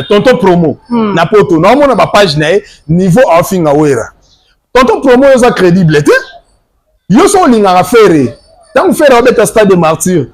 Tonton Promo na poto, naomona bapage na ye, niveau aofinga Wera. Tonton Promo, oyo oza crédible te. Yo so olingaka Ferre, ntango Ferre aobeta Stade de Martyr,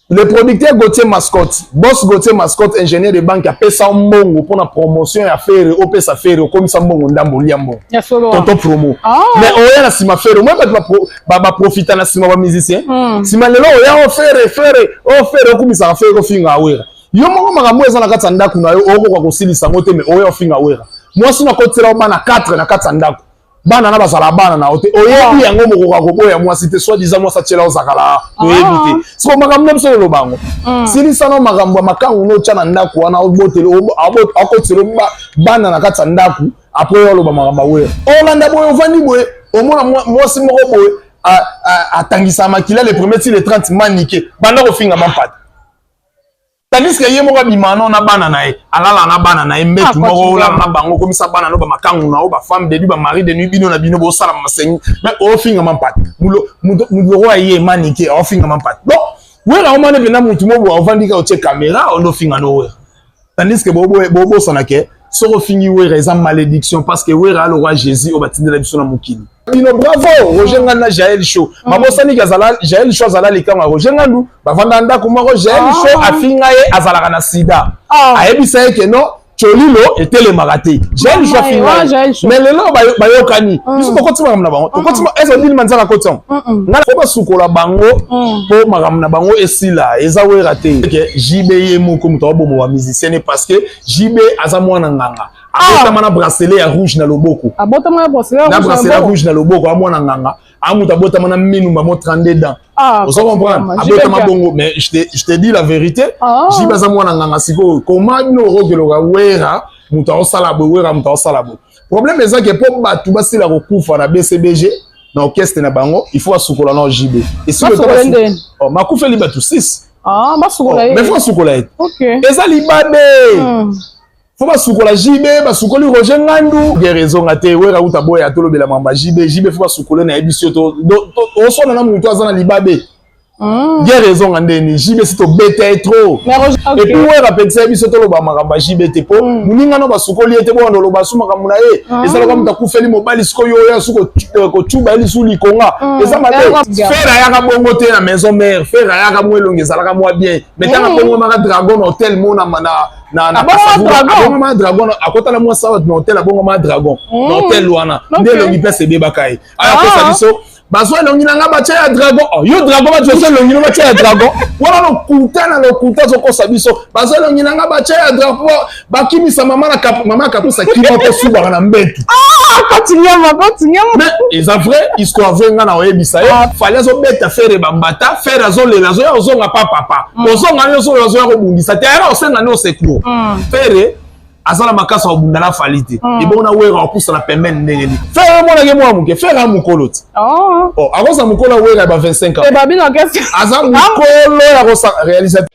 le producteur Gauthier Mascotte, boss Gauthier Mascotte, ingénieur de banque, apesa mbongo mpona promotion ya Ferre. Opesa Ferre, okomisa mbongo ndambo, olia mbongo. Ya solo. Tonton Promo. Mais oya na nsima Ferre, omoi bato baprofita na nsima bamusicien. Nsima lelo oya o Ferre, Ferre o Ferre, okumisaka Ferre, ofinga Wera. Yo moko makambo eza na kati ya ndako na yo, okoka kosilisa yango te, mais oya ofinga Wera. Mwasi na kotisela yo bana 4 na kati ya ndako, bana na bazala bana na yo te, oyebi yango. Mokoka koboya mwasi te, soit disant mwasi atiela ozakala, toyebi te. Siko makambo na biso oloba yango, silisana makambo ya makangu no otya na ndako wana, obotele, akotisela bana na kati ya ndako, après oyo oloba makambo ya Wera. Olanda boye, ovandi boye, omona mwasi moko boye atangisa makila le premier ti le 30, manike banda kofinga mampata, tandis que ye moko abima no na bana na ye, alala na bana na ye mbetu moko, olala na bango, okomisa bana no bamakangu na yo, bafemme de nuit, bamari de nuit, bino na bino bosala masengi, mais ofinga mampata. Mutu lokola ye manike aofinga mampata. Bon, Wera omana mpena mutu mo boye, ovandi kaka, otie caméra, ondo ofinga no Wera, tandis que bobosana ke soki ofingi Wera eza malédiction, parce que Wera alokwa Jésus oyo batindela biso na mokili. Bino bravo Roger Ngandu na Jael Show, babosaniki azala Jael Show, azala likango ya Roger Ngandu, bavanda ndako moko. Jael Show afinga ye azalaka na sida, ayebisa ye ke non, cholilo etelemaka te. Jael Show afinga ye, mais lelo bayokani. Biso tokoti makambo na bango, tokoti eza bini manzaka koti yango nga fo basukola bango mpo makambo na bango esila. Eza Wera te, ke JB ye moko moto aboma bamusicien ne, parce que JB aza mwana nganga, abotama na bracelet ya rouge na loboko. Abotama na bracelet? Na bracelet rouge na loboko, amwana nganga, amutu abotama na minu mamo 32 dents. Ozo comprendre, abotama bongo. Mais je te dis la vérité, JB aza mwana nganga. Sikoyo comment bino okokeloka Wera moto aosala boye, Wera moto aosala boye? Problème eza ke mpo bato basila kokufa na BCBG, na orchestre na bango, il faut basukola na JB. Makufeli bato 6. Mais faut basukola ye, eza libabe. Fo basukola JB, basukoli Roger Ngandu, guerre ezonga te. Wera uta boya tolobela mamba JB. JB fo basukole na yebi so osona na motu aza na libabe, guerre ezonga ndeni? JB si tobeta ye trop. Et puis Wera apekisa ye biso toloba makambo ya JB te, mpo moninga no basukoli ye te, bongo oloba su makambo na ye, ezalaka moto akufeli mobali. Sikoyo oyo asu kocuba ye lisu likonga, eza mabe. Ferre ayaka bongo te na Maison Mère. Ferre ayaka mwa elongi ezalaka mwa bien, mais ntango abongomaka dragon na hotel mo na abongama dragon, akotala mwa sawa na hotel, abongama dragon na hotel wana, nde elongi mpe ebebaka ye. Aya kosa biso bazwa elongi na nga batia ya dragon. Oh, yo dragon, batia elongi no batia ya dragon wana, lokuta na lokuta. Azokosa biso, bazwa elongi na nga batia ya dragon, bakimisa mama na mama Kapusa kima mpo subaka na mbetu. Mais eza vrai, histoire vrai, nga na oyebisa ye. Fally azobeta Ferre bambata, Ferre azolela, azoya ozonga pa papa, ozonga nyonso oyo azoya kobundisa te, ayaka osenga nde osecours. Ferre aza na makasi ya kobunda na Fally te, ebongo na Wera apusa na pembeni ndenge nini? Ferre omonaki mwana moke, Ferre a mokolo ti akoza mokolo ya Wera ya ba 25 ans, aza mokolo ya kosa réalisateur.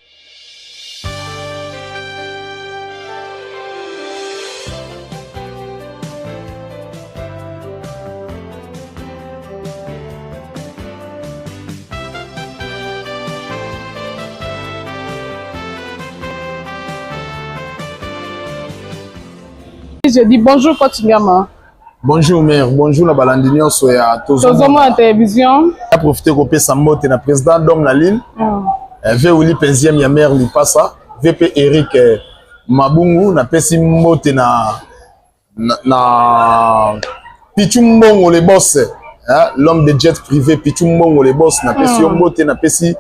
Je dis bonjour, Coach Ngama. Bonjour mère, bonjour na balandi nyonso ya Tozomona télévision. Ya profiter kopesa mbote na président Dom na Lille. V Willy Penzième ya mère Lipasa, VP Eric Mabungu, napesi mbote na Pichu Mbongo le boss, hein, l'homme de jet privé Pichu Mbongo le boss, napesi yo mbote, napesi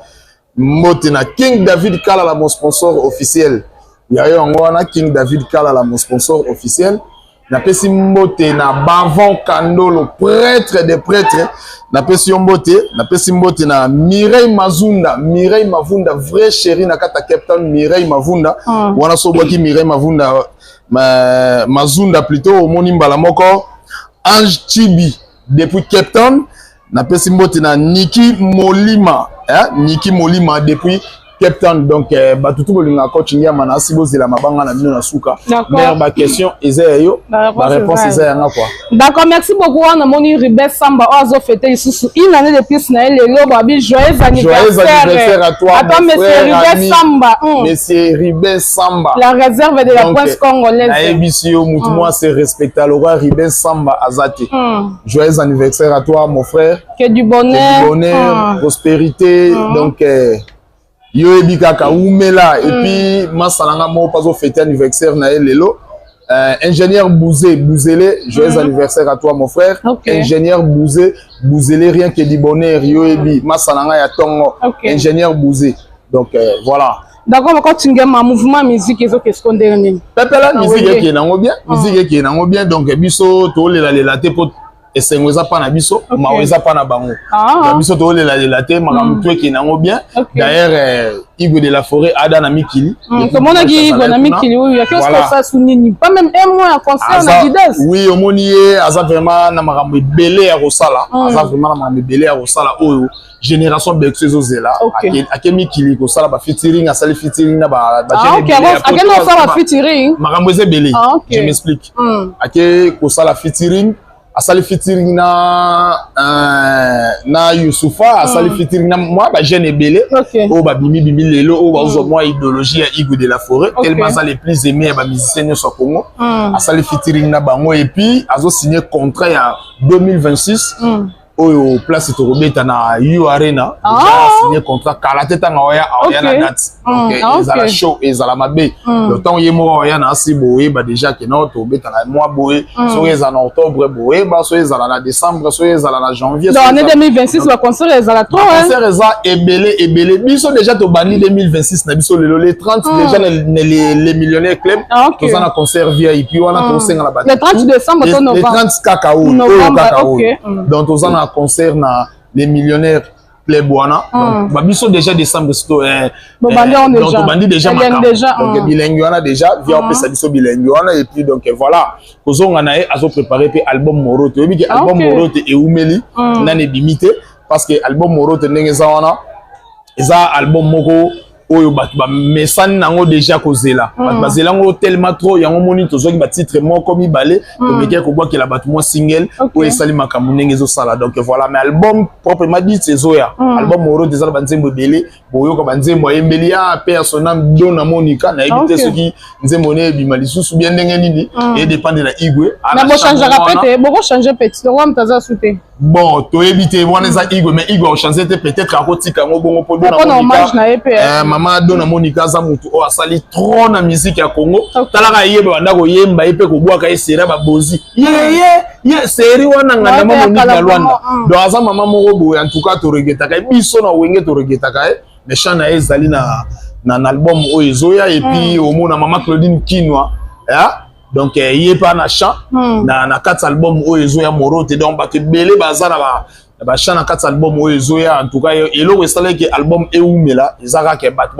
mbote na King David Kalala, mon sponsor officiel. Ya yo yango wana, King David Kalala, mon sponsor officiel. Napesi mbote na Bavon Kandolo, prêtre de prêtre, napesi yo mbote. Napesi mbote na Mireille Mazunda, Mireille Mavunda, vrai chéri na kata Cape Town, Mireille Mavunda. Wana so obwaki Mireille Mavunda, Mazunda plutôt, omoni mbala moko Ange Chibi depuis Cape Town. Napesi mbote na Niki Molima, eh? Niki Molima depuis Cape Town. Donc bato tu bolingaka coach Ngiama na asi, bozela mabanga na bino na suka. Mare, baquestion eza ya yo, baréponse eza yanga quoi. D'accord, merci beaucoup. Wana moni Ribet Samba oyo azofete lisusu une année de plus na ye lelo. Babi joyeux anniversaire à toi, à toi, monsieur Ribet Samba. Monsieur Ribet Samba, la réserve de la presse congolaise. Nayebisi yo, mutu moko ase respecte aloka Ribet Samba aza te. Joyeux anniversaire à toi, mon frère. Que du bonheur. Que du bonheur, prospérité. Donc yo yebi kaka umela. Et puis masala nga moko mpo azofete anniversaire na ye lelo, ingénieur Bouzé Bouzélé, joyeux anniversaire à toi, mon frère. Ingénieur Bouzé Bouzélé, rien que du bonheur. Yo yebi masala nga ya tongo. Ingénieur Bouzé. Donc voilà. D'accord, bako Ngema, mouvement musique ezokesko ndenge nini? Pepela, musique ekende nango bien, musique ekende nango bien. Donc biso tolelalela te, po esengo eza mpa na biso, mawa eza mpa na bango. Biso tolelalela te, makambo to ekende yango bien. D'ailleurs, Igwe de la Forêt ada na mikili. Tomonaki Igwe na mikili oyo akeosasu nini, pas même un mois ya concert na Adidas. Oui, omoni ye aza vraiment na makambo ebele ya kosala, aza vraiment na makambo ebele ya kosala oyo génération Bexo ezozela. Ake mikili kosala bafeaturing, asali featuring na akende kosala featuring. Makambo eza ebele, je m'explique. Ake kosala featuring, asali featuring na Yusufa, asali featuring na mwa bajeune ebele oyo babimi bimi lelo, oyo bazozwa mwa idéologie ya Igwe de la Forêt, tellement aza les plus aimé ya bamusicien nyonso ya Congo. Asali featuring na bango et puis azosigne contrat ya 2026 oyo place tokobeta na U Arena. Déjà signé contrat kala te, ntango aoya, aoya na date. Donc ezala show, ezala mabe. Donc ntango ye moko aoya na asi, boyeba déjà ke no tobeta na mwa boye. Soki ezala na octobre, boyeba, soki ezala na décembre, soki ezala na janvier. Donc année 2026, baconcert ezala trop. Concert eza ebele ebele. Biso déjà tobandi 2026 na biso lelo, les 30 déjà, les Millionnaires Club. Toza na concert VIP wana, tosengana bato le 30 décembre to novembre? Le 30 kaka oyo, oyo kaka oyo. Donc toza na concert na les Millionnaires Club wana. Donc babiso déjà décembre sito, donc tobandi déjà makambo. Donc bilengi wana déjà via opesa biso bilengi wana. Et puis donc voilà, kozonga na ye, azopréparé mpe album Moro. Toyebi ke album Moro te eumeli nani ebimi te, parce que album Moro te, ndenge eza wana, eza album moko oyo bato bamesani nango déjà kozela. Bato bazela yango tellement trop. Yango moni tozwaki batitre moko mibale, tomeki kobwakela bato mwa single oyo esali makambo ndenge ezosala. Donc voilà, mais album proprement dit ezoya. Album Moro eza na banzembo ebele, boyoka banzembo ayembeli ya pe ya sonam Dona Monica. Nayebi te soki nzembo ne ebima lisusu bien ndenge nini, edépendre na Igwe. Na bochangeaka pe te, bokochange petit lokwa moto aza su te. Bon, toyebi te, wana eza Igwe. Mais Igwe akochange te, peut-être akotika yango bongo mpo Dona Monica, mama Dona Monica aza motu oyo asali trop na musique ya Congo. Talaka yeba banda koyemba ye mpe kobwaka ye sera babozi ye ye seri wana nganda ma Monique na Lwanda. Donc aza mama moko boye, en tout cas toregretaka ye. Biso na Wenge toregretaka ye, mais chant na ye ezali na album oyo ezoya. Et puis omona mama Claudine Kinwa, donc ye mpe na chant na kati album oyo ezoya, Moro te. Donc bato ebele baza na bachant na kati album oyo ezoya. En tout cas, eloko esalaki album eumela eza kaka bato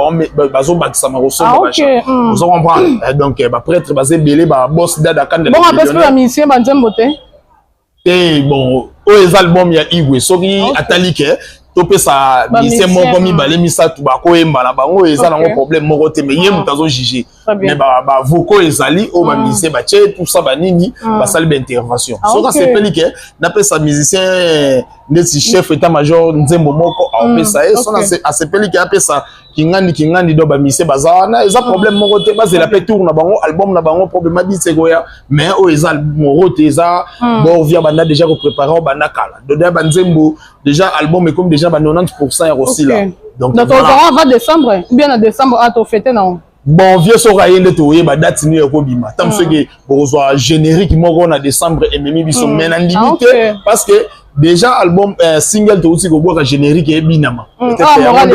bazobakisama kosomba bachant, ozo comprendre? Donc baprêtre baza ebele, babos dada kanda. Bongo apesi mpe bamusicien banzembo te? Te, bon, oyo eza album ya Igwe. Soki atali ke topesa musicien moko, mibale, misato bakoyemba na bango, eza nango problème moko te. Mais ye moto azojuge. Mais bavocaux ezali oyo bamusicien batie, tout ça, banini basali baintervention. Soki asepeli ke napesa musicien ndeti chef état major nzembo moko, aopesa ye. Soki asepeli ke apesa kingandi kingandi, donc bamusicien baza wana, eza problème moko te. Bazela mpe tour na bango, album na bango problème adise ekoya. Mais oyo eza Moro te, eza borvia banda déjà kopréparer oyo banda kala. Donc ya banzembo déjà, album ekomi déjà ba 90 ya kosila. Donc voilà, avant décembre ou bien na décembre a tofete nango? Bon, vieux, soki aye nde toyeba date nini ekobima. Ntango soki bokozwa générique moko na décembre ememi biso, mais na ndimi te, parce que déjà album, single touti kobwaka, générique ebinama. Yango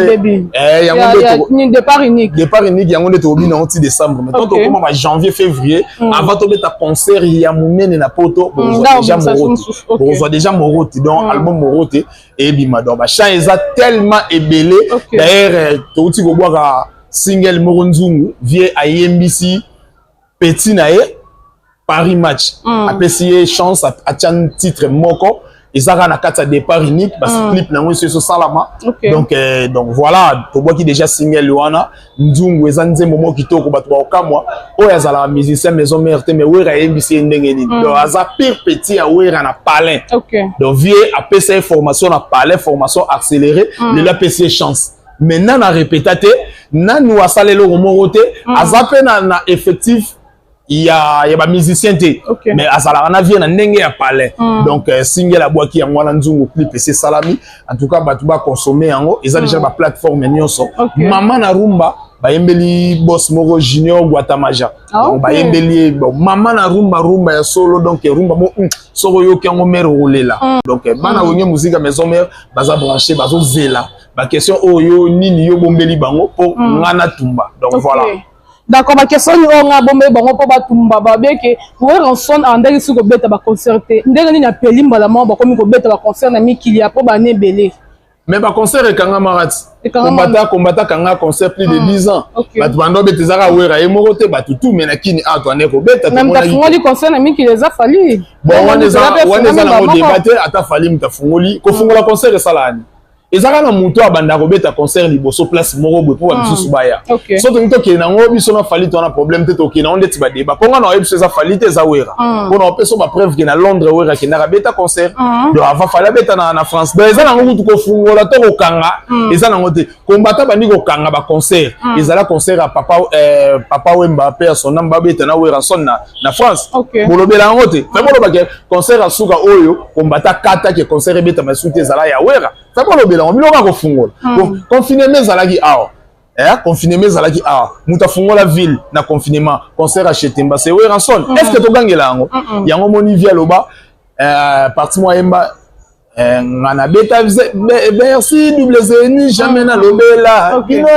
départ unique. Départ unique, yango nde tokobina yango ti décembre. Mais tant tokóma ba janvier, février, avant tobeta concert ya monene na Poto, bokozwa déjà Moro te, bokozwa déjà Moro te. Donc album Moro te ebima. Donc bachant eza tellement ebele. D'ailleurs, touti kobwaka single moko, nzungu vie ayembisi petit na ye Paris Match, apesi ye chance, atia titre moko. Eza kaka na kati ya départ unique parce que clip nango esi ezosalama. Donc voilà, tobwaki déjà single wana Nzungu. Eza nzembo moko kitoko, bato bakokamwa. Oyo azalaka musicien Maison Mère te, mais Wera ayebisi ye ndenge nini. Donc aza pur petit ya Wera na palin. Donc vieux apesa ye formation na palin, formation accélérée. Lelo apesi ye chance. Maintenant na répéta te, nanu asala eloko moko te. Aza mpe na effectif ya bamusicien te, mais azalaka na vieux na ndenge ya palais. Donc single abwaki yango wana Nzungu, clip esi esalami. En tout cas, bato bakonsome yango, eza déjà baplateforme nyonso. Mama na rumba, bayembeli boss moko Junior Guatamaja. Donc bayembeli ye. Bon, mama na rumba, rumba ya solo. Donc rumba mo soki oyoki yango, mare okolela. Donc bana Wenge Musica Maison Mère baza branché, bazozela baquestion oyo nini yo bombeli bango mpo nga natumba. Donc voilà. D'accord, baquestion oyo nga bombeli bango mpo batumba, babeke Werrason andaki soki kobeta baconcert te, ndenge nini apeli mbala moko bakomi kobeta baconcert na mikili ya mpo bana ebele? Mais baconcert ekangamaka ti. Kombata kanga concert plus de 10 ans. Bato bando obeta, ezaka Wera ye moko te, bato tu. Me na kini awa toande kobeta. Mais moto afungoli concert na mikili eza Fally. Bon, wana eza nango débat te. Ata Fally moto afungoli, kofungola concert esalaka nini? Eza kaka na moto abanda kobeta concert liboso place moko boye mpo bamisusu baya. So tolingi tokende nango, biso na Fally to wana problème te, tokende nango ndeti badébat. Mpo nga na oyebi biso eza Fally te, eza Wera. Mpona opesa bapreuve ke na Londres Wera akendaka abeta concert. Donc avant Fally abeta na France, donc eza nango kutu kofungola to kokanga eza nango te. Kombata bandi kokanga baconcert, ezala concert ya papa Wemba mpe ya sonam, babeta na Werrason na France. Bolobela yango te. Fe bolobake concert ya suka oyo kombata kata ke concert ebetama esu te, ezala ya Wera. Fe bolobela yango biloko ya kofungola. Confinement ezalaki awa, confinement ezalaki awa, moto afungola ville na confinement, concert ya Chetemba, c'est Werrason. Est ce que togangela yango? Yango moni vi aloba parti mo ayemba nga nabeta Bercy, double Zénith, jamais nalobela bino.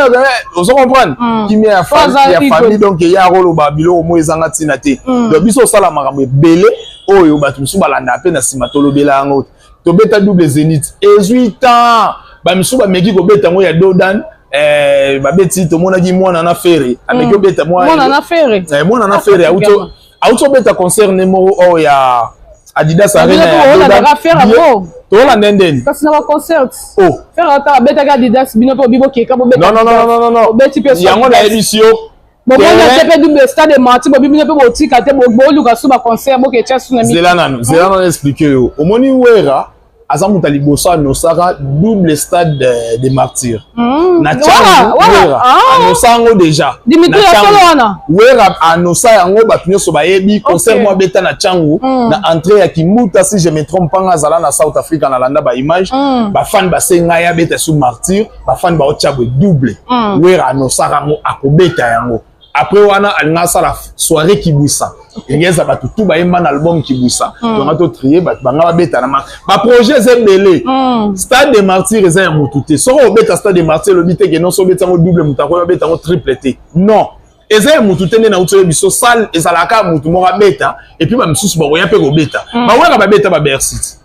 Ozo comprendre? Kimia ya famille. Donc ya koloba biloko mo ezanga ntina te. Donc biso osala makambo ebele oyo bato mosusu balandaka mpe na nsima, tolobela yango. Tobeta double Zénith, ezwi temps, bamisusu bameki kobeta yango ya dodan. Babeti, tomonaki mwana na Ferre ameki obeta. Mwana na Ferre? Mwana na Ferre auti obeta concert ne moko oyo ya Adidas Arena. Tolanda ndeni. Kasi na baconcert Ferre ata abetaki Adidas, bino mpe obi bokeka bobeta. Non, non, non, non, non. Obeti mpe. Yango nayebisi yo. Bomoni te mpe double Stade Martyrs, bobi bino mpe botika te, boluka su baconcert boketia su na. Zela nanu, zela nanu, explique yo. Omoni, Wera aza moto ya liboso anosaka double Stade de Martyr na Tshangu. Wera anosa yango déjà. Dimitri ya solo wana. Wera anosa yango, bato nyonso bayebi concert mo abeta na Tshangu, na entrée ya Kimbuta, si je me trompe. Mpanga azala na South Africa, nalanda baimage, bafani basenga ye abeta su Martyr, bafani baotya boye double. Wera anosaka yango, akobeta yango. Après wana alinga asala soirée Kibwisa, elingi eza bato tu bayemba na album Kibwisa. Tonga totrie bato banga babeta na baprojet eza ebele. Stade de Martyr eza ya motu te. Soki obeta Stade de Martyr, elobi te ke non, so obeti yango double, moto akoki obeta yango triple te. Non, eza ya motu te. Nde nauti oyebi so salle ezalaka ya motu moko abeta, et puis bamisusu bakoya mpe kobeta. Bawera babeta baBercy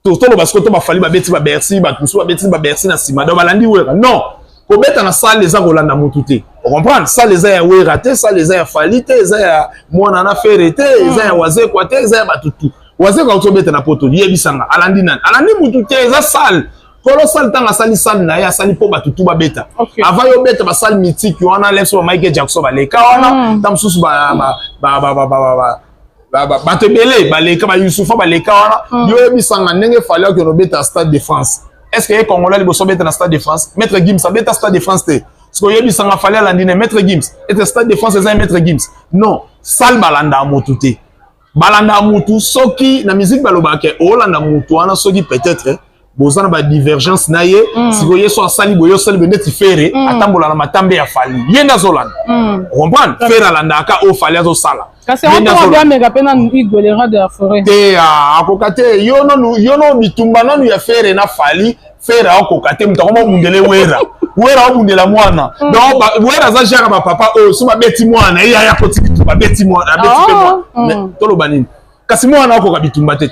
ti, toloba sikoyo to baFally babeti baBercy, bato mosusu babeti baBercy na nsima. Donc balandi Wera? Non, kobeta na salle eza kolanda motu te. Ocomprendre? Salle eza ya Wera te, salle eza ya Fally te, eza ya mwana na Ferre te, eza ya Wazekwa te, eza ya bato tu. Wazekwa auti obeta na Poto, yebisanga alandi nani? Alandi mutu te. Eza salle, kolo salle ntango asali salle na ye, asali mpo bato tu babeta. Avant yo obeta basalle mythique wana, leso ba Michael Jackson baleka wana, ntango mosusu bato ebele baleka, baYusufa baleka wana. Yo oyebisanga ndenge Fally akende obeta Stade de France. Est ce que ye Congolais liboso obeta na Stade de France? Maître Gims abeta Stade de France te. Soki oyebisanga Fally alandi ne Maître Gims, ete Stade de France eza ye Maître Gims? Non, salle balandaka motu te, balandaka mutu. Soki na musique balobaka olanda mutu wana, soki peut-être boza na badivergence na ye. Sikoyo ye so asali boye, osali boye, ndeti Ferre atambola na matambe ya Fally, ye nde azolanda. Comprendre? Ferre alandaka oyo Fally azosala. Kasi ameka mpe nanu Igwe, le roi de la forêt. Te, akoka te. Yo nanu, yo no bitumba nanu ya Ferre na Fally, Ferre akoka te. Moto akoma obundele Wera, Wera obundela mwana. Donc Wera aza genre bapapa oyo so babeti mwana, ye aya koti bitumba, abeti mwana, abeti mpe mwana. Toloba nini? Kasi mwana akoka bitumba te.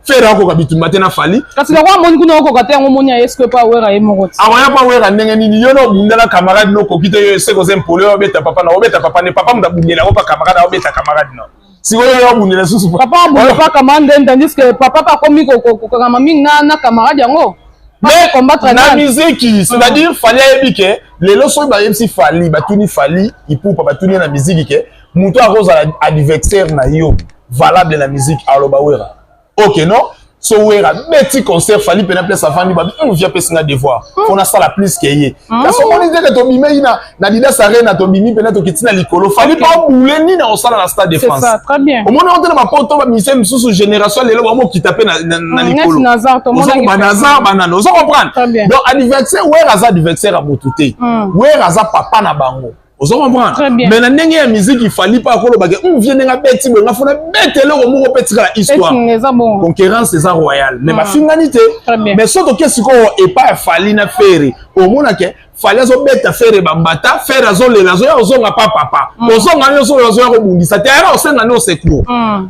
Ferre akoka bitumba te na Fally. Kasi lokwa amoni kuna okoka te, yango moni aye sikoyo mpa Wera ye moko te. Akoya mpa Wera ndenge nini? Yo na obundela camarade no okoki te. Yo seko oza impoli, oyo obeta papa na obeta papa ne papa, moto abundela yango mpa camarade, aobeta camarade no. Sikoyo yo abundela susu. Papa abunda pa camarade, tandis que papa pa akomi kokangama mingi na camarade yango. Mais combattre na musique, c'est-à-dire Fally ayebi ke lelo soki bayebisi Fally, batuni Fally Ipupa, batuni ye na musique ke moto akozala adversaire na yo valable na musique, aloba Wera. Ok, non, so Wera beti concert, Fally pena place afandi, babi via apesi nga devoir mpo nasala plus ke ye. Kasi omoni te ke tobimei na Adidas Arena, tobimi pena, tokiti na likolo, Fally mpo abule nini akosala na Stade de C'est France. Ça, très bien. Omoni yango te na bapoto, bamusicien mosusu, génération lelo bamokita mpe na likolo. Neti Nazar, tomonaki. Banazar, banana, ozo comprendre? Très bien. Donc adversaire, Wera aza adversaire ya motu te. Wera aza papa na bango, ozo comprendre? Très bien. Mais na ndenge ya musique, Fally mpa akolobake vie ndenge abeti boye, nga fona bete eloko moko mpe tikala histoire. Eti eza bon. Concurrence eza royale, mais bafingani te. Très bien. Mais so toke sikoyo epai ya Fally na Ferre, omonake Fally azobeta Ferre bambata, Ferre azolela, azoya kozonga pa papa, kozonga nyonso oyo azoya kobundisa te, ayaka kosenga nde secours.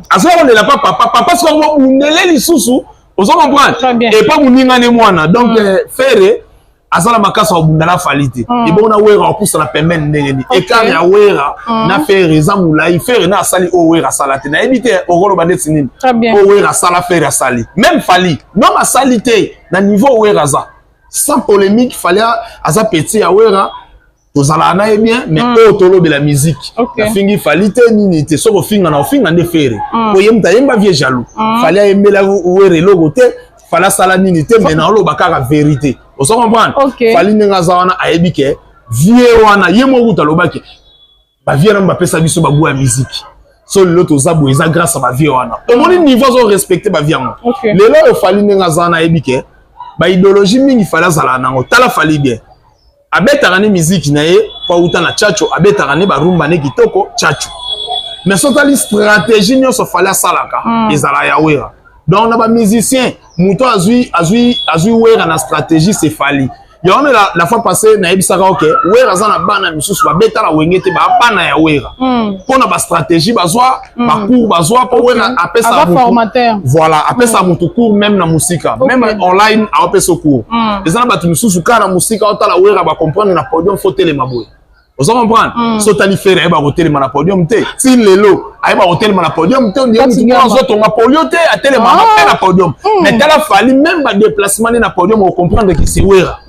Azoya kolela pa papa, papa sikoyo bobundele lisusu, ozo comprendre? Très bien. Epa moninga ne mwana. Donc Ferre aza na makasi ya kobunda na Fally te. Ebongo na Wera akopusana pembeni ndenge nini? Écart ya Wera na Ferre eza molai. Ferre na asali oyo Wera asala te, nayebi te okoloba ndeti nini. Très bien. Oyo Wera asala, Ferre asali même, Fally non asali te na niveau Wera aza. Sans polémique, Fally aza petit ya Wera, tozalaka na ye bien, mais oyo tolobela musique. Nafingi Fally te, nini te. Soki ofinga na ofinga nde Ferre, po ye moto ayemba Vieux Jaloux. Fally ayembela Wera eloko te, Fally asala nini te, mais naoloba kaka vérité, ozo comprendre? Fally ndenge aza wana, ayebi ke vieux wana, ye moko kuta alobaki bavieux wana bapesa biso bagoût ya musique. So lelo toza boye, eza grâce à bavieux wana. Omoni niveau azorespecte bavieux yango. Lelo oyo Fally ndenge aza wana, ayebi ke baidéologie mingi Fally azalaka nango. Tala Fally bien, abetaka ne miziki na ye po auta na tchatcho, abetaka ne barumba ne kitoko tchatcho, mais so otali stratégie nyonso Fally asalaka, ezala ya Wera. Donc na bamusicien, moto azwi Wera na stratégie, c'est Fally. Yango la fois passée nayebisaka, ok, Wera aza na bana misusu babeta na Wenge te, bana ya Wera, mpo na bastratégie bazwa, bacours bazwa, mpo Wera apesa Aza formateur. Voilà, apesa motu cours même na mosika, même online aopesa cours. Eza na bato misusu kaka na mosika, otala Wera, bacomprendre na podium faut telema boye, oza comprendre? So otali Ferre, ayeba kotelema na podium te. Ti lelo ayeba kotelema na podium te. Ondie mutu moko azotonga polio te, atelemaka mpe na podium. Mais tala Fally, même badéplacement nde na podium, ocomprendre ke c'est Wera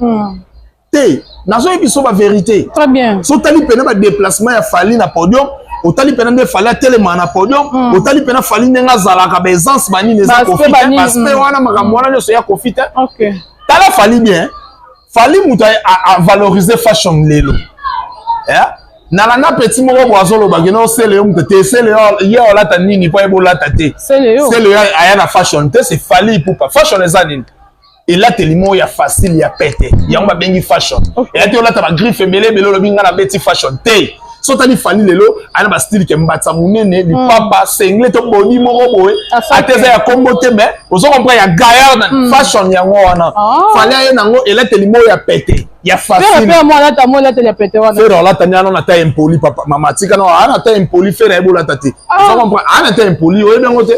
te. Nazoyebi so bavérité. Très bien. So otali pene badéplacement ya Fally na podium, otali pena nde Fally atelemaka na podium, otali pena Fally ndenge azalaka, baessence banini, eza Ba Kofi te. banini, Baspe wana, makambo wana nyonso ya Kofi te. Tala Fally bien, Fally moto avalorize fashion lelo. Eh? Nalanda petit moko bo azoloba keno sele yo moto te, sele yo ye olata nini mpo ayeba olata te. Sele yo. Sele yo aya na fashion te, c'est Fally Ipupa. Fashion eza nini? Elateli moko ya facile, ya pete, yango babengi fashion. Eya te olata bagriffe ebele ebele, olobi nga nabeti fashion te. So otali Fally lelo, aya na bastyle ke mbatsa monene, lipapa, singlet to boni moko boye, ate eza ya kombo te, mais ozo comprendre, ya gaillard na fashion yango wana. Fally aye nango elateli moko ya pete, ya Ferre facile. Mpe mo alata, mo alateli ya pete wana. Ferre alata nde ana na ta impoli, papa mama tika na ana ta impoli. Ferre ayebi olata te. Ozo comprendre? Ana ta impoli, oyebi yango te?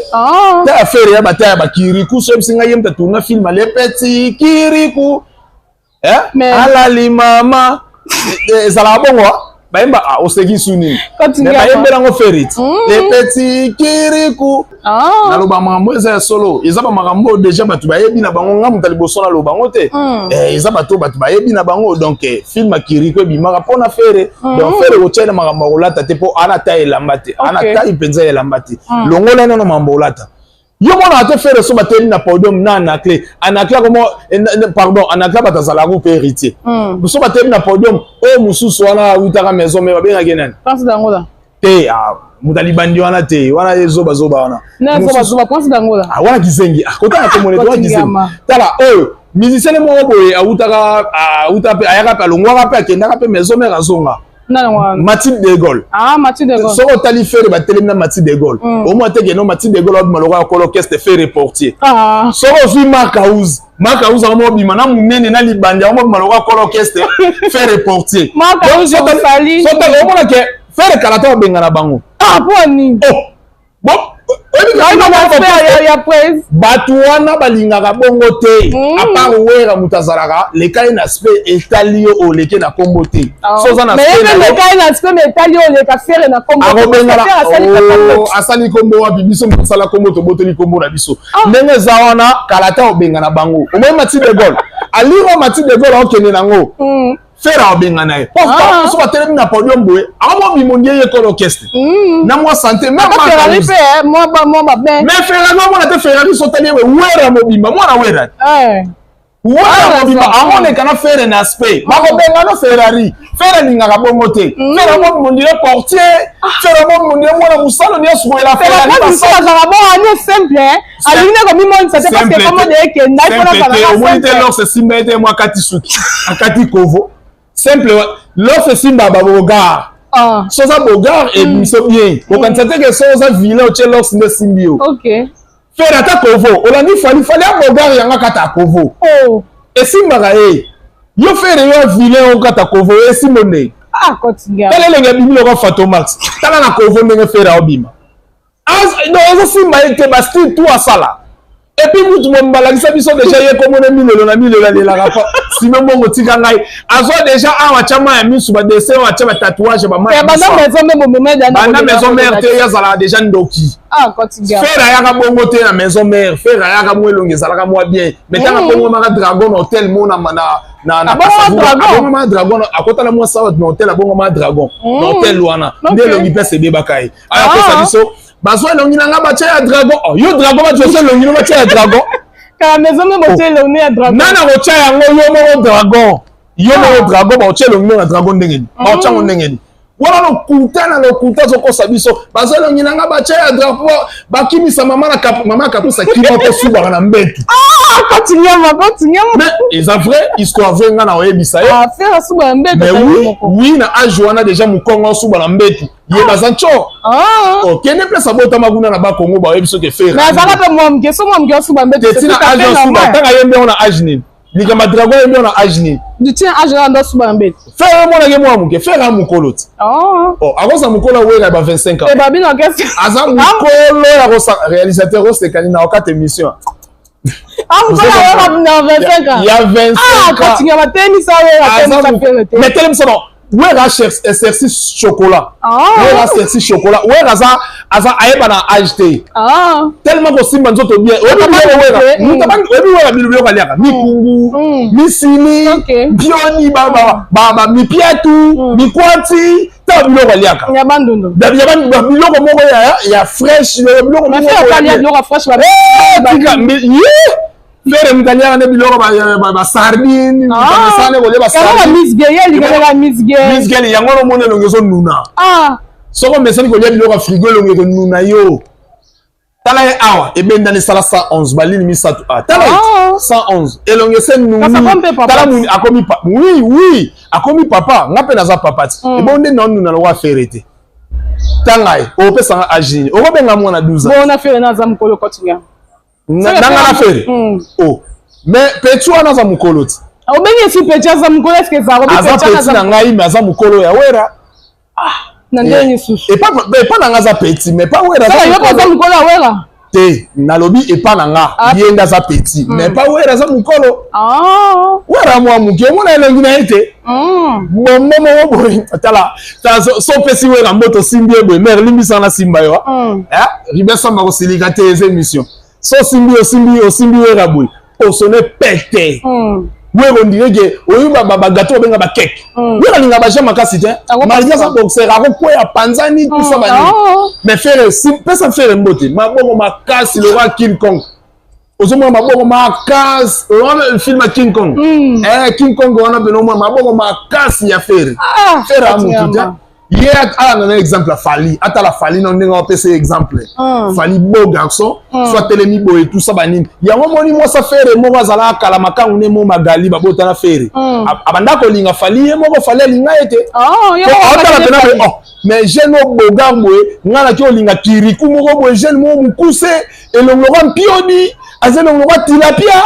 Ta ya Ferre ya bata ya bakiriku, so oyebisi ngai ye moto atourna film le petit kiriku. Eh? Alali mama. Ezalaka bongo, ah? Bayemba, ah, oseki su nini? Continue. Mais bayembela yango Ferre ti. Le petit kiriku. Naloba makambo eza ya solo, eza bamakambo oyo déjà bato bayebi na bango. Nga moto ya liboso naloba yango te. Eza bato oyo bato bayebi na bango. Donc film ya Kiriku ebimaka mpona Ferre. Donc Ferre kotia na makambo ya kolata te, mpo ana ta elamba te, ana tai mpenza elamba te. Longola nano makambo ya kolata. Yo monaka te Ferre so bateli na podium na Anaclé, Anaclé akomo, pardon, Anaclé bato azalaka mpe héritier. So bateli na podium oyo mosusu wana awutaka maison, mais babengaki nani? Prince d'Angola. Te, ah, moto alibandi wana te, wana ye zobazoba wana. Na zoba zoba, Prince d'Angola. Ah, wana kizengi. Ah, kotanga komone te, wana kizengi. Kotingama. Tala oyo musicien moko boye awutaka, awuta mpe, ayaka mpe, alongwaka mpe, akendaka mpe maison mère, azonga. Nani wana? Mathilde de Gaulle. Ah, Mathilde de Gaulle. Soki otali Ferre batelemi na Mathilde de Gaulle, omona te keno Mathilde de Gaulle abima lokola akolo orchestre, Ferre portier. Soki ozwi Mark House, Mark House yango mobima na monene na libandi, yango mobima lokola akolo orchestre, Ferre portier. Mark House osali. Soki omona ke Ferre kala te babengana bango. Ah, mpo nini? Oh, bon. Bato wana balingaka bongo te. À part Wera, moto azalaka leka ye na aspect, etali yo oleke na kombo te. So oza na aspect, etali yo oleka Ferre na kombo. Akobengana asali kombo wapi? Biso moto asala kombo, toboteli kombo na biso ndenge eza wana. Kala ta obengana bango, omoi Mati de Gaulle aliro, Mati de Gaulle aokende nango, Ferre abengana ye po so batelemi na podium boye, akomobima ondie ye kolo orchestre na mwa santé. Mais Ferrari omona te, Ferrari so otali ye, Wera mobimba, mwana Wera, Wera mobimba amoneka na Ferre na aspect, bakobengana Ferrari. Ferre alingaka bongo te. Ferre amobima ondire portier, Ferre amobima ondire mwana mosalo nyonso boyela. Ferrari bon simple, alingi nde komimonisa te parce que komode ekenda. Omoni te, lors esimba ye te, mwa akati suki, akati kovo simple. Lors esimba babeau gars, so oza beau gars, ebimiso bien. Okanisa te ke so oza vilain, otie lors nde esimbi yo. Ferre ata kovo, olandi Fally, Fally ya beau gars, yango akata kovo, esimbaka ye. Yo Ferre, yo ya vilain, okata kovo, esimbo ndenge? Tala elenge abimi loka Fatomax, tala na kovo ndenge Ferre aobima. Donc ezosimba ye te, bastyle tout asala. Et puis mutu mo balakisa biso déjà ye komona milelo na milelo, alelaka pa sime mbongo tika ngai, azwa déjà awa, atya mai ya misu, badessin oyo, atya batatouage. Banda Maison Mère te, ye azalaka déjà ndoki. Ferre ayaka bongo te na Maison Mère. Ferre ayaka mwa elongi ezalaka mwa bien, mais ntango abongomaka dragon na hotel mo na abongomaka dragon, akotala mwa sawa na hotel, abongomaka dragon na hotel wana nde elongi mpe asebebaka ye. Aya kosa biso, bazwa elongi na nga, batya ya dragon. Oh, yo dragon, batya elongi no, batya ya dragon. Nani akotya yango? Yo moko dragon, yo moko dragon, baotya elongi no na dragon ndenge nini? Baotya yango ndenge nini? Wana lokuta na lokuta, azokosa biso. Bazwa elongi na nga, batya ya drapeau, bakimisa mama na mama ya Kapusa, kima mpo subaka na mbetu. Mais eza vrai, histoire vrai, nga na oyebisa ye. Mais oui, oui, na age wana déjà mokongo osuba na mbetu, ye baza ntio. Okende place abotama kuna na Bakongo, bayebi soki Ferre. Azaka mpe mwa moke, so mwa moke osuba mbetu. Tina age osuba, ntango ayembi yango na age nini? Likambo dragon, ayembi yango na age nini? Tina age wana ndo osuba na mbetu. Ferre omonaki mwa moke, Ferre a mokolo ti akoza mokolo awera ba 25 ans. Babino. Aza mokolo ya kosa. Réalisateur osekani na okata émission. Ya 25 ans, mais telemisa bon, Wera exercice chocolat, Wera exercice chocolat. Wera aza ayeba na age te, tellement kosimba nzoto bien. Oyebi Wera, oyebi Wera, biloko aliaka, mikungu, misili, mpioni, mipiatu, mikwati, ta biloko aliaka biloko moko ya fresh, biloko moko. Ferre moto aliaka nde biloko basardine, mesana kolia. Basardine yango wana omoni elongi ezonuna. Soko omesani kolia biloko ya frigo, elongi ekonuna yo. Tala ye awa, ebendani, esala 111 balini misato. A tala ye 111, elongi ese nuni. Tala muni akomi, oui oui, akomi papa. Nga mpe naza papa ti ebongo nde naonuna lokwa Ferre te. Tanga ye, okopesanga age nini? Okobenga mwana 12 ans? Bona Ferre naza mokolo kotinga. Nanga na Ferre, oh, mais petit wana aza mokolo ti. Obengi esi petit aza mokolo, est-ce aza petit na ngai? Mais aza mokolo ya Wera. Na ndenge lisusu? Epa na nga aza petit, mais pa Wera. Aza mokolo ya Wera? Te, nalobi epa na nga, ye nde aza petit, mais pa Wera aza mokolo. Wera mwa moke, omona elongi na ye te, bombo moko boye. Tala, so opesi Wera mboto, osimbi ye boye, mare limbisanga na simba yo, ribe samba kosilika te, eza émission. So osimbi, osimbi, osimbi Wera boye, osone pete. Wera on dirait que oyo bagâteau babenga bakeke. Wera alinga baja makasi te, malgré aza boxer, akokwea panzani, tout ça, banini. Mais Ferre, pesa Ferre mbote, maboko makasi lokwa King Kong. Ozomona maboko makasi wana, film ya King Kong, King Kong wana pene, omona maboko makasi ya Ferre. Ferre amutu te, ye alanda na exemple ya Fally. Atala Fally na ndenge apesa exemple. Fally beau garçon, so atelemi boye, tout ça, banini yango. Moni mwasa Ferre moko azalaka kala makangu ne mo Magali, babotana Ferre, abanda kolinga Fally, ye moko Fally alinga ye te. Aotala pena, oh, mais jeune o beau gars boye, nga naki olinga kiriku moko boye, jeune moko mokuse, elongo lokwa mpioni, aza elongo lokwa tilapia.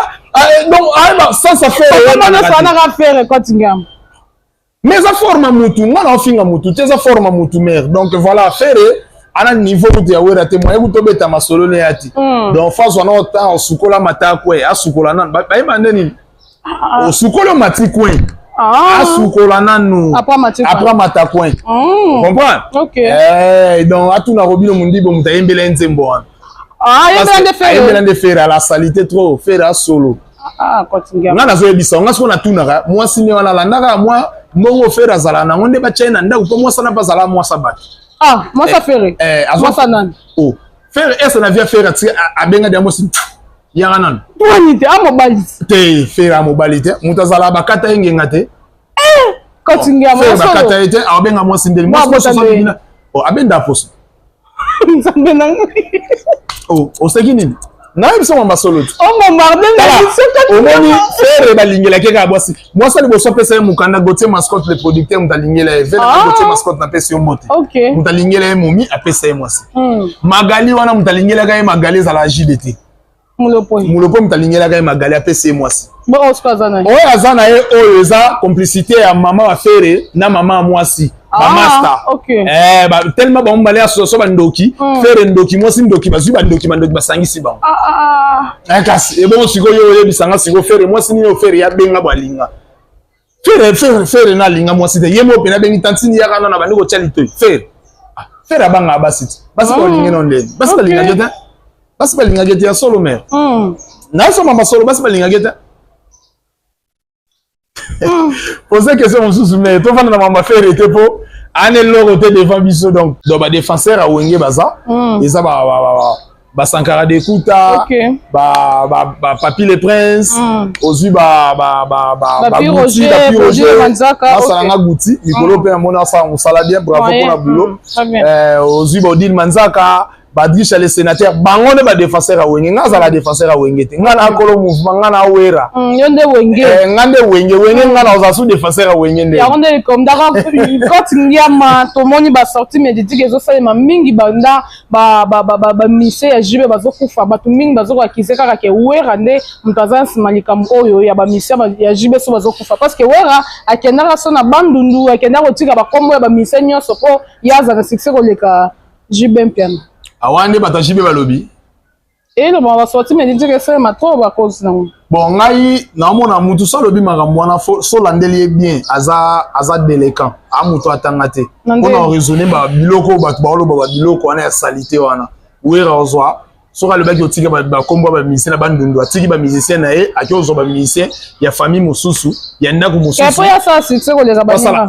Donc ayeba sans affaire. Ferre kotingama. Mais eza forme mutu, nga na ofinga mutu te, eza forme mutu, mare. Donc voilà, Ferre. Ana niveau kutu ya Wera te, moyen kutu obeta masolo ne ya ti. Donc phase wana ota osukola mata kwe, asukola nanu. Bayeba nde nini? Osukoli omati coin. Asukola nanu. Après mata coin. Comprendre? Ok. Eh, donc atuna Robino Mundibo moto ayembela ye nzembo wana. Ayembela nde Ferre. Ayembela nde Ferre, ala salité trop, Ferre asolo. Nga nazoyebisa nga sikoyo natunaka mwasi nde wana alandaka mwa mbongo Ferre azala nango nde batya ye na ndako mpo mwasi wana mpe azala mwasa bato. Mwasa Ferre? Mwasa nani? Oh, Ferre ese na via Ferre atika abenga dia mwasi yanga nanu. Twani te, amobali te. Ferre amobali te, moto azala bakata ye ngenga te. Kotingia. Bakata ye te, abenga mwasi ndeni mwasi abenda poso. Nzambe na ngai. Oh, oseki nini? Nayebi biso mamba solo te. Obombarde. Omoni Ferre balingelaki kaka bwasi. Mwasi liboso apesa ye mokanda, Gautier Mascotte le producteur moto alingela ye. Vele Gautier Mascotte, napesi yo mbote. Moto alingela ye momi, apesa ye mwasi. Magali wana, moto alingelaka ye Magali ezala JD te. Mulopo moto alingelaka ye Magali, apesi ye mwasi. Oyo aza na ye oyo eza complicité ya mama wa Ferre na mama ya mwasi, bamaster. Tellement bango mibale association bandoki, Ferre ndoki, mwasi ndoki, bazwi bandoki, bandoki basangisi bango. Kasi ebongo sikoyo oyebisanga sikoyo Ferre mwasi nini oyo Ferre yabenga bo alinga? Ferre, Ferre, Ferre na alinga mwasi te. Ye moko pene abengi tantini yaka nano, abandi kotia litoi Ferre. Ferre abangaka basi te. Basi balingi no ndeni? Basi balingaki te, basi balingaki te ya solo mare. Nasoma masolo, basi balingaki te. Pose question mosusu, mais tofanda na mama Ferre te mpo ana eloko te devant biso. Donc badéfenseur ya Wenge baza, eza basankara dekuta, bapapi le prince, ozwi Baguti, Roger basalanga guti mikolo mpe namoni asala mosala bien, bravo mpona boulot. Ozwi baodile Manzaka, Badrisha le sénateur, bango nde badéfenseur ya Wenge. Nga azala défenseur ya Wenge te, nga na akolo mouvement, nga na Wera. Yo nde Wenge. Nga nde Wenge, Wenge. Nga na ozala su défenseur ya Wenge nde. Yango nde comme daka koti ngiama. Tomoni basortie médiatique ezosalema mingi banda bamusiciens ya JB bazokufa. Bato mingi bazokoakize kaka ke Wera nde moto aza nsima likambo oyo ya bamusiciens ya JB so bazokufa, parce que Wera akendaka so na Bandundu, akendaka kotika bakombo ya bamusiciens nyonso mpo ye aza na succès koleka JB Mpiana. Awa nde bato ya JB balobi. Elobaka basortie médiatique esalema trop, bakozi nango. Bon, ngai naomona mutu so alobi makambo wana, solandeli ye bien, aza délinquant, a mutu atanga te mpona raisonner babiloko oyo bato baoloba, babiloko wana ya saleté wana. Wera ozwa soki alobaki otika bakombo ya bamusicien na Bandundu, atiki bamusicien na ye, aki ozwa bamusicien ya famille mosusu, ya ndako mosusu.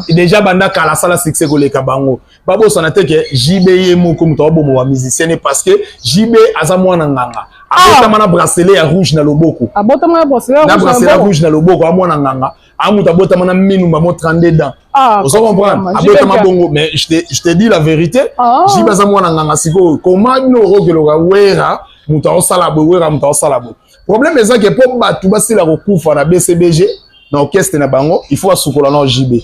Déjà banda kala asala succès koleka bango. Babosana te ke JB ye moko moto aboma bamusicien ne, parce que JB aza mwana nganga, abotama na bracelet ya rouge na loboko. Abotama na bracelet ya rouge na loboko, amwana nganga, amutu abotama na minu mamo 32 dents. Ozo comprendre? Abotama bongo. Mais je te dis la vérité, JB aza mwana nganga. Sikoyo comment bino okokeloka Wera moto aosala boye, Wera moto aosala boye? Problème eza ke mpo bato basila kokufa na BCBG, na orchestre na bango, il faut asukola na JB.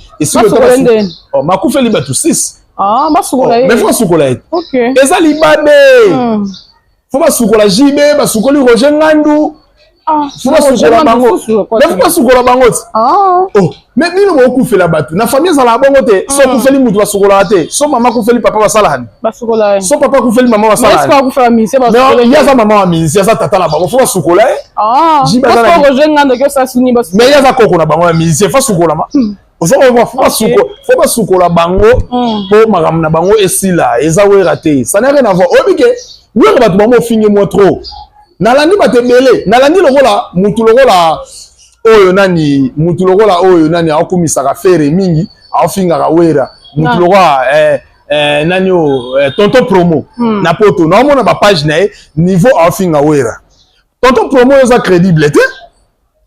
Makufeli bato 6. Mais faut asukola ye, eza libabe. Faut basukola JB, basukoli Roger Ngandu, faut basukola bango, mais faut basukola bango ti. Oh, mais bino bokufela bato na famille, ezalaka bongo te. So okufeli mutu, basukolaka te. So mama akufeli papa, basalaka ni? So papa akufeli mama, basalaka? Ye aza mama wa musicien, aza tata na bango, faut basukola ye. Mais ye aza koko na bango ya musicien, faut asukolama. Faut basukola bango mpo makambo na bango esila. Eza Wera te, ça n'a rien à voir. Oyebi ke Wera, bato bango ofinge mwa trop. Nalandi bato ebele, nalandi lokola mutu lokola oyo nani, mutu lokola oyo nani aokumisaka Ferre mingi, aofingaka Wera, mutu lokola nani oyo, Tonton Promo na poto. Naomona bapage na ye, niveau aofinga Wera. Tonton Promo oyo eza crédible te.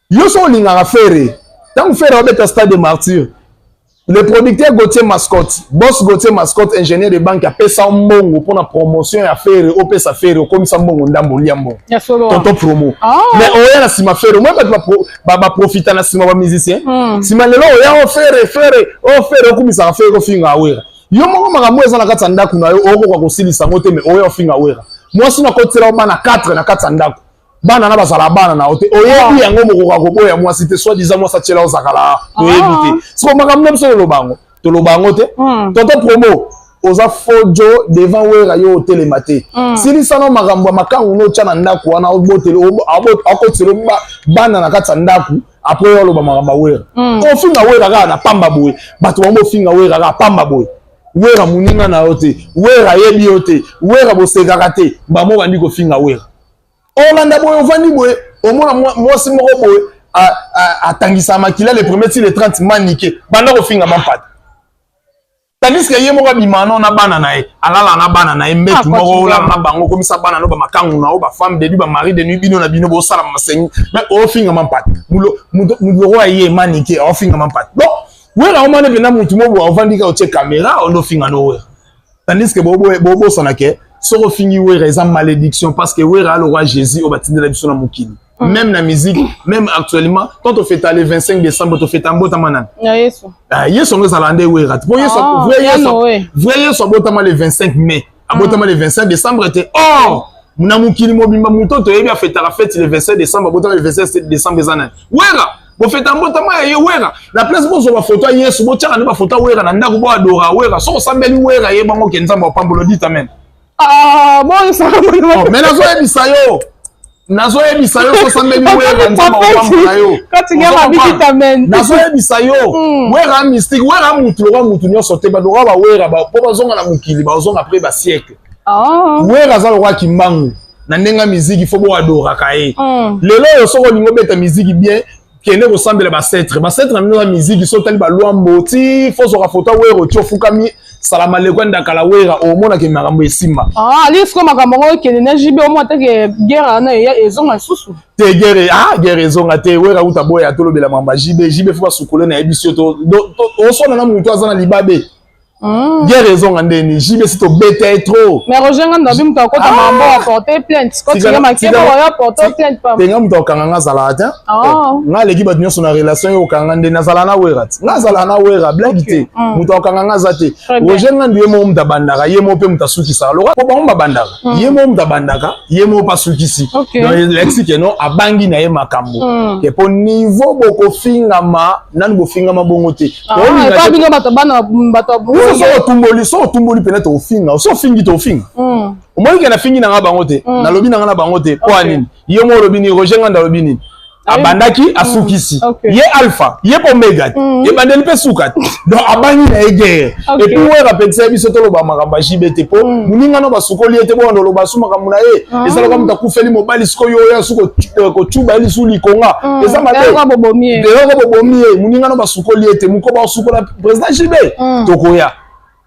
Yo so olingaka Ferre, ntango Ferre aobeta Stade de Martyr, le producteur Gauthier Mascotte, boss Gauthier Mascotte, ingénieur de banque, apesa mbongo mpona promotion ya Ferre. Opesa Ferre, okomisa mbongo ndambo, olia mbongo, Tonton Promo. Mais oya na nsima Ferre, omoi bato baprofita na nsima bamusicien. Nsima lelo oya o Ferre, Ferre o Ferre, okumisaka Ferre, ofinga Wera. Yo moko makambo eza na kati ya ndako na yo, okoka kosilisa yango te, mais oya ofinga Wera. Mwasi na kotisela bana 4 na kati ya ndako, bana na bazala bana na yo te, oyebi yango. Mokoka koboya mwasi te, soit disant mwasi atiela ozakala, toyebi te. Siko makambo na biso, toloba yango, toloba yango te. Tonton Promo. Oza fojo devant Wera, yo otelema te. Silisa no makambo ya makangu no otya na ndako wana, obotele, akotisela bana na kati ya ndako. Après yo oloba makambo ya Wera. Ofinga Wera kaka na pamba boye, bato bango ofinga Wera kaka pamba boye. Wera moninga na yo te, Wera ayebi yo te, Wera bosekaka te. Bamo bandi kofinga Wera, olanda boye, ovandi boye, omona mwasi moko boye atangisa makila le premier ti le 30, manike banda kofinga mampata, tandis que ye moko abima no na bana na ye, alala na bana na ye mbetu moko, olala na bango, okomisa bana no bamakangu na yo, bafemme de nuit, bamari de nuit. Bino na bino bosala masengi, mais ofinga mampata mutu lokola ye manike, aofinga mampata. Bon, Wera omane mpena mutu mo boye, ovandi kaka, otie caméra, ondo ofinga no Wera, tandis que bobosana ke soki ofingi Wera eza malédiction, parce que Wera alokwa Jésus oyo batindela biso na mokili. Même na musique, même actuellement, quand tofeta le 25 décembre, tofeta mbotama nani? Ya Yesu. Yesu yango ezala nde Wera te, po Yesu, vrai Yesu, vrai Yesu abotama le 25 mai, abotama le 25 décembre te. Or na mokili mobimba, moto toyebi afetaka fête le 25 décembre, abotama le 25 décembre, eza nani? Wera. Bofeta mbotama ya ye Wera na place bozwa bafoto ya Yesu, botiaka nde bafoto ya Wera na ndako, boadora Wera. Soki osambeli Wera, ye bango ke Nzambe apambola, dit amen. Mais nazoyebisa yo, nazoyebisa yo, sosambeli Wera, Nzambe akopambola yo. Nazoyebisa yo, Wera mystique, Wera mutu lokwa mutu nyonso te. Bato lokwa bawera mpo bazonga na mokili, bazonga après basiècle. Wera aza lokwa Kimbangu na ndenge ya miziki, fo boadoraka ye. Lelo oyo, soki olingi obeta miziki bien, kende kosambela baancêtres, baancêtres na bino na miziki. So otali balwambo ti fo ozwaka foto Wera, oti ofukami, salama leko ndakala Wera, omonaka makambo esimba. Ali sikoyo makambo yango ekende na JB, omona teke guerre wana ezonga lisusu? Te, guerre, guerre ezonga te. Wera uta boya tolobela makambo ya JB. JB fo basukole na yebi so osona na motu aza na libabe. Guerre ezonga ndeni? JB si tobeta ye trop. Mais Roger Ngando abi moto akota makambo, aporte plainte, kotinga makeba oyo aporte plainte pa. Te, nga moto akokanga nga azalaka te. Nga aleki bato nyonso na relation ye okanga nde nazala na Wera te. Nga azala na Wera, blague te. Moto akokanga nga aza te. Roger Ngando, ye moko moto abandaka, ye moko mpe moto asukisaka. Loka po bango babandaka, ye moko moto abandaka, ye moko mpe asukisi. Donc elakisi ke no abangi na ye makambo ke po niveau bokofingama nanu bofingama bongo te. Bino bato bana bato. So otumboli, so otumboli mpena tokofinga. So ofingi, tokofinga. Omoni ke nafingi nanga bango te, nalobi nanga na bango te. Mpo nini? Ye mo olobi nini? Roger Nganda alobi nini? Abandaki, asukisi. Ye alpha, ye mpo omega te, ebandeli mpe suka te. Donc abangi na ye guerre. Et puis Wera apekisa ye biso toloba makambo ya JB te, mpo moninga no basukoli ye te. Bongo oloba su makambo na ye, ezalaka moto akufeli mobali, sikoyo oyo asu kocuba ye lisu likonga, eza mabe, eloko bobomi ye. Moninga no basukoli ye te, moko basukola président JB. Tokoya,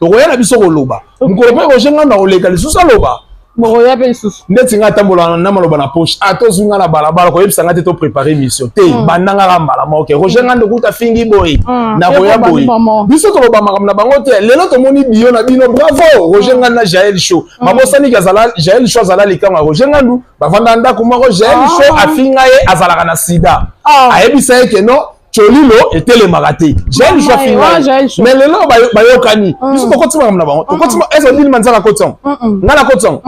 tokoya na biso koloba mokolo mpe Roger Nganda koleka lisusu aloba. Bokoya mpe lisusu. Ndeti nga atambola na maloba na poche, ata ozwi nga na balabala, koyebisa nga te toprépare mission te. Banda nga kaka mbala moko, Roger Nganda okuta fingi boye, nakoya boye. Biso toloba makambo na bango te. Lelo tomoni bio na bino, bravo Roger Ngandu na Jael Show. Babosaniki azala Jael Show, azala likango ya Roger Ngandu, bavanda ndako moko. Jael Show afinga ye azalaka na sida, ayebisa ye ke non, cholilo etelemaka te. Jael Show afinga, mais lelo bayokani. Biso tokoti makambo na bango, tokoti eza bino manzaka koti yango, nga na koti yango.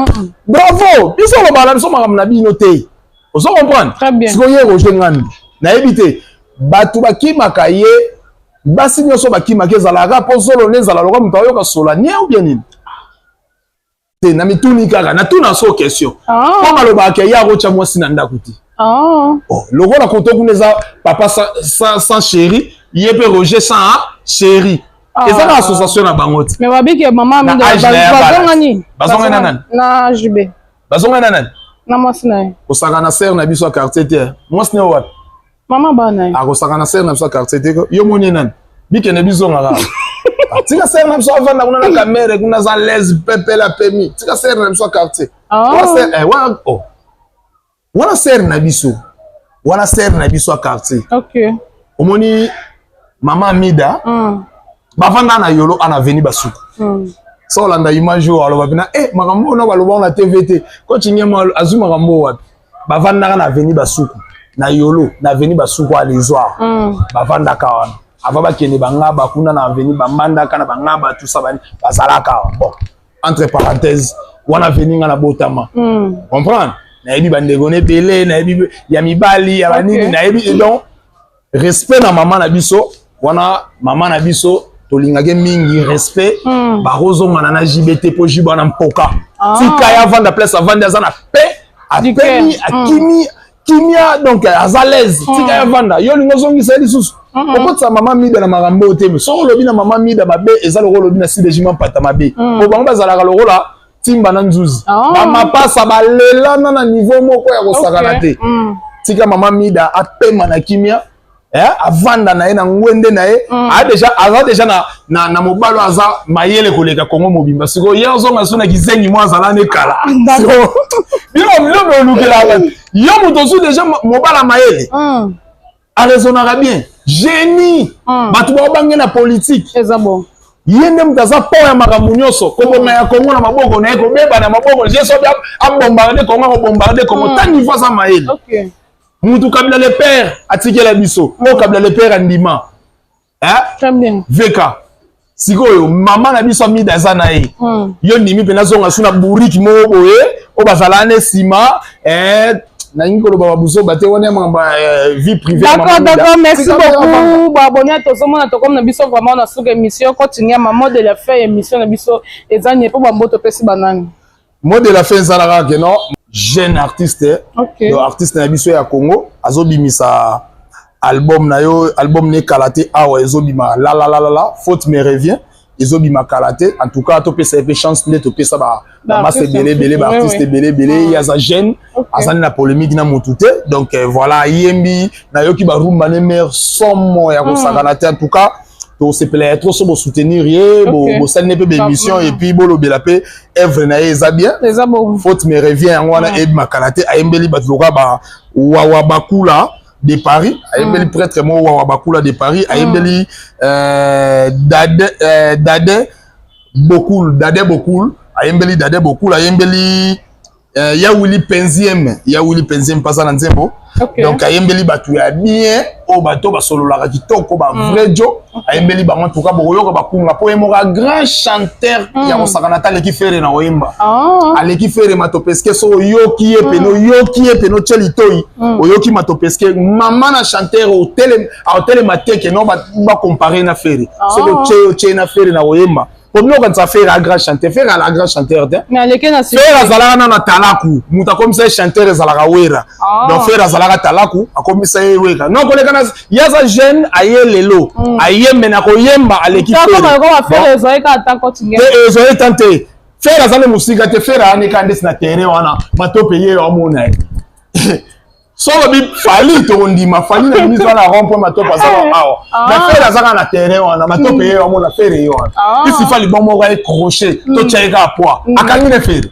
Bravo, biso olobaka na biso makambo na bino te. Ozo comprendre? Sikoyo ye Roger Ngandu, nayebi te, bato bakimaka ye, basi nyonso bakimaka, ezalaka mpo zolo nde ezala loka moto ayoka sola nie ou bien nini te. Na mituni kaka, natuna so question, mpo balobaka ye akotya mwasi na ndako te. Lokola koto kuna eza papa sans chéri, ye mpe Roger sans chéri, eza na association na bango te. Mais babiki mama bazongani. Bazongani na nani? Na JB. Bazongani na nani? Na mwasi na ye. Kosaka na sere na biso ya quartier te. Mwasi na ye wapi? Mama bana ye. Akosaka na sere na biso ya quartier te. Yo moni ye nani? Bikende, bizonga kaka. Tika sere na biso avanda kuna na camere kuna, aza l'aise, pepele, apemi. Tika sere na biso ya quartier. Wana sere na biso, wana sere na biso ya quartier. Omoni mama Amida, bavanda na Yolo ana veni basuku. So olanda image oyo aloba mpena makambo oyo na baloba na TV te. Coach Ngema azwi makambo oyo wapi? Bavandaka na veni basuku na Yolo, na veni basuku ya lesoir. Bavandaka wana avant bakende bangaba kuna na aveni bambandaka na bangaba tusa bazalaka awa. Bon, entre parenthèse, wana aveni nga na botama. Comprendre, nayebi bandeko na ebele, nayebi ya mibali ya banini, nayebi. Donc respect na mama na biso wana, mama na biso. Tolingaki mingi respect. Bakozongana na JB te, mpo JB wana mpoka. Tika ye avanda place avandi, aza na paix, apemi, akimi kimia, donc aza l'aise. Tika ye avanda. Yo olingi ozongisa ye lisusu, okotisa mama Mida na makambo oyo te. Soki olobi na mama Mida mabe, eza lokola olobi na Sidejima Mpata mabe, po bango bazalaka lokola timba na nzuzi. Bamapasa balelana na niveau moko ya kosakana te. Tika mama Mida apema na kimia, avanda na ye na ngwende na ye. Aza déjà na mobali oyo aza mayele koleka Kongo mobimba. Sikoyo ye ozonga so na kizengi mo azala ne kala. Bino biloko olukelaka yo, moto ozwi déjà mobali ya mayele, araisonnaka bien, génie. Bato baobange na politique. Eza bon. Ye nde moto aza pont ya makambo nyonso. Kobonga ya Kongo na maboko na ye, kobeba na maboko ye. Soki abombarde Kongo, akobombarde Kongo. Ta niveau aza mayele. Mutu Kabila le père atikela biso oyo, Kabila le père andima. Très bien. VK sikoyo, mama na biso Amida aza na ye. Yo ndimi mpe nazonga su na buriki moko boye oyo bazala na nsima. Nalingi koloba babuzoba te, wana ya makambo ya vie privée. D'accord, merci beaucoup. Baabonné, tozomona tokomi na biso vraiment na suka émission. Continue ma mot de la fin. Émission na biso eza nie mpo bamboto opesi banani? Mot de la fin ezalaka ke non, jeune artiste, donc artiste na biso ya Congo azobimisa album na yo, album ne kala te awa ezobima la Faute me revient, ezobima kala te. En tout cas, topesa ye mpe chance nde topesa bamasa ebele ebele, baartiste ebele ebele. Ye aza jeune, azali na polémique na motu te. Donc voilà, ayembi, nayoki barumba ne mare somo ya kosakana te. En tout cas, tosepela ya trop so bosoutenir ye, bosali ne mpe baémission et puis bolobela mpe œuvre na ye, eza bien. Eza bon. Faute me revient, yango wana ebima kala te. Ayembeli bato lokola ba Wawa Bakula de Paris, ayembeli prêtre moko Wawa Bakula de Paris, ayembeli Dade, Dade Bokul, Dade Bokul, ayembeli Dade Bokul, ayembeli ya Willy Penziem, ya Willy Penziem mpasa na nzembo. Donc ayembeli bato ya bien oyo bato basololaka kitoko, ba vrai jo, ayembeli bango. En tout cas, bokoyoka bakunga mpo ye moko a grand chanteur ya kosakana te. Aleki Ferre na koyemba. Aleki Ferre Matopeske. So oyoki ye pene, oyoki ye pene, otie litoi, oyoki Matopeske, mama na chanteur aotelema te ke no bacompare na Ferre. Soki otie na Ferre na koyemba, po bino okanisa Ferre a grand chanteur, Ferre ala grand chanteur te. Mais aleki na Ferre azalaka nano talaku, moto akomisa ye chanteur ezalaka Wera. Donc Ferre azalaka talaku, akomisa ye Wera. Non, koleka na ye, aza jeune, aye lelo ayembe na koyemba, aleki. Ferre ezwaki kaka ta continue. Te, ezwaki tan te. Ferre aza nde mosika te. Ferre ayani ndesi na terrain wana, matope ye amona ye. So olobi Fally, tokondima Fally na bimiso wana rond point, matope aza awa. Mais Ferre aza kaka na terrain wana, matope ye amona Ferre ye wana. Isi Fally bon moko aye crochet, totya ye kaka poids, akangi ne Ferre,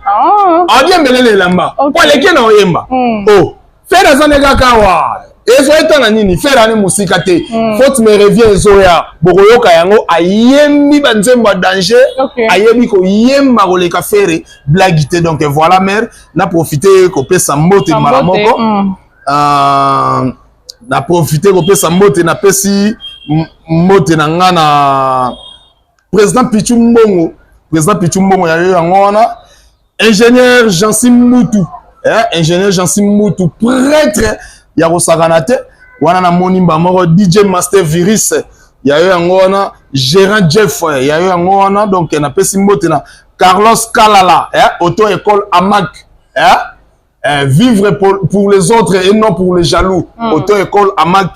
adiembelele elamba po aleki na oyemba. O Ferre aza ne kaka awa, ezwa eta na nini? Ferre ani mosika te. Faute me revient ezoya, bokoyoka yango. Ayembi banzembo ya danger, ayebi koyemba koleka Ferre, blague te. Donc voilà, mare na profite kopesa mbote mbala moko. Na profite kopesa mbote, napesi mbote na nga na président Pichu Mbongo, président Pichu Mbongo ya yo yango wana, ingénieur Jansi Mbutu, ingénieur Jansi Mbutu, prêtre ya kosakana te wana. Namoni mba moko DJ Master Virus ya yo yango wana, gérant Jeff ya yo yango wana. Donc napesi mbote na Carlos Kalala, auto école Amac, vivre pour les autres et non pour les jaloux. Auto école Amac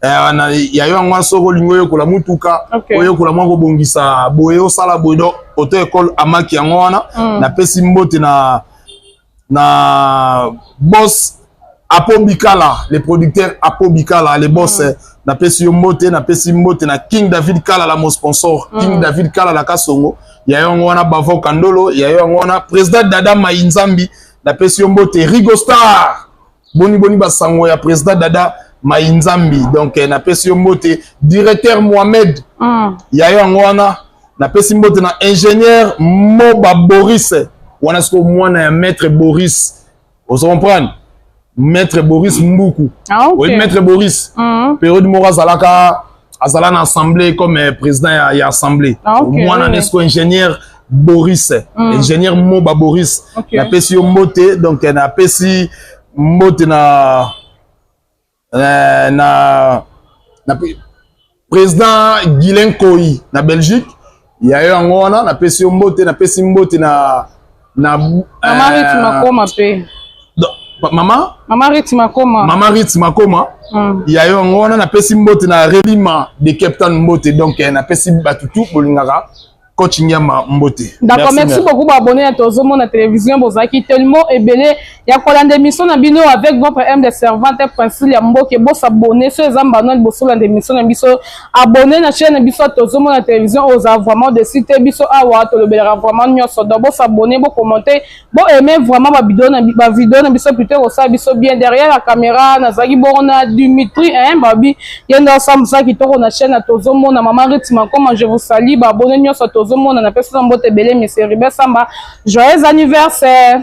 ya yo yango wana. Soki olingi oyekola mutuka, oyekola mwa kobongisa boye, osala boye, donc auto école Amac yango wana. Napesi mbote na boss Apo Bikala, le producteur Apo Bikala, le boss. Napesi yo mbote. Napesi mbote na King David Kalala, mon sponsor. King David Kalala Kasongo ya yango wana, Bavo Kandolo ya yango wana, président Dada Mainzambi, napesi yo mbote. Rigo Star, boni boni basango ya président Dada Mainzambi? Donc napesi yo mbote. Directeur Mohamed ya yango wana. Napesi mbote na ingénieur Moba Boris wana, sikoyo mwana ya maître Boris, ozo comprendre, maître Boris Mbuku. Oyebi maître Boris? Période moko azalaka, azala na assemblée comme président ya assemblée. Mwana nesco ingénieur Boris, ingénieur Moba Boris, napesi yo mbote. Donc napesi mbote na Président Guilain Koyi na Belgique, ya yo yango wana, napesi yo mbote, napesi mbote na Mama Riti Makoma mpe. Mama. Mama Riti Makoma. Mama Riti Makoma. Ya yo yango wana, napesi mbote na Relima de Cape Town, mbote. Donc napesi bato tu bolingaka coach Nyama, mbote. D'accord, merci beaucoup. Baabonné ya Tozomona Télévision, bozalaki tellement ebele ya kolanda émission na bino avec votre humble servante Princile ya Mboke. Bosabonner so eza mbano liboso olanda émission na biso, abonné na chaîne na biso Tozomona Télévision. Oza vraiment déçu te. Biso awa tolobelaka vraiment nyonso. Donc bosabonner, bocommenter, boaimer vraiment bavideo na biso plutôt kosala biso bien. Derrière la caméra, nazalaki bongo na Dimitri, hein, babi ye nde osala mosala kitoko na chaîne ya Tozomona. Mama Rit Makoma, je vous salue. Baabonné nyonso Tozomona, napesi na mbote ebele. Monsieur Ribe Samba, joyeux anniversaire.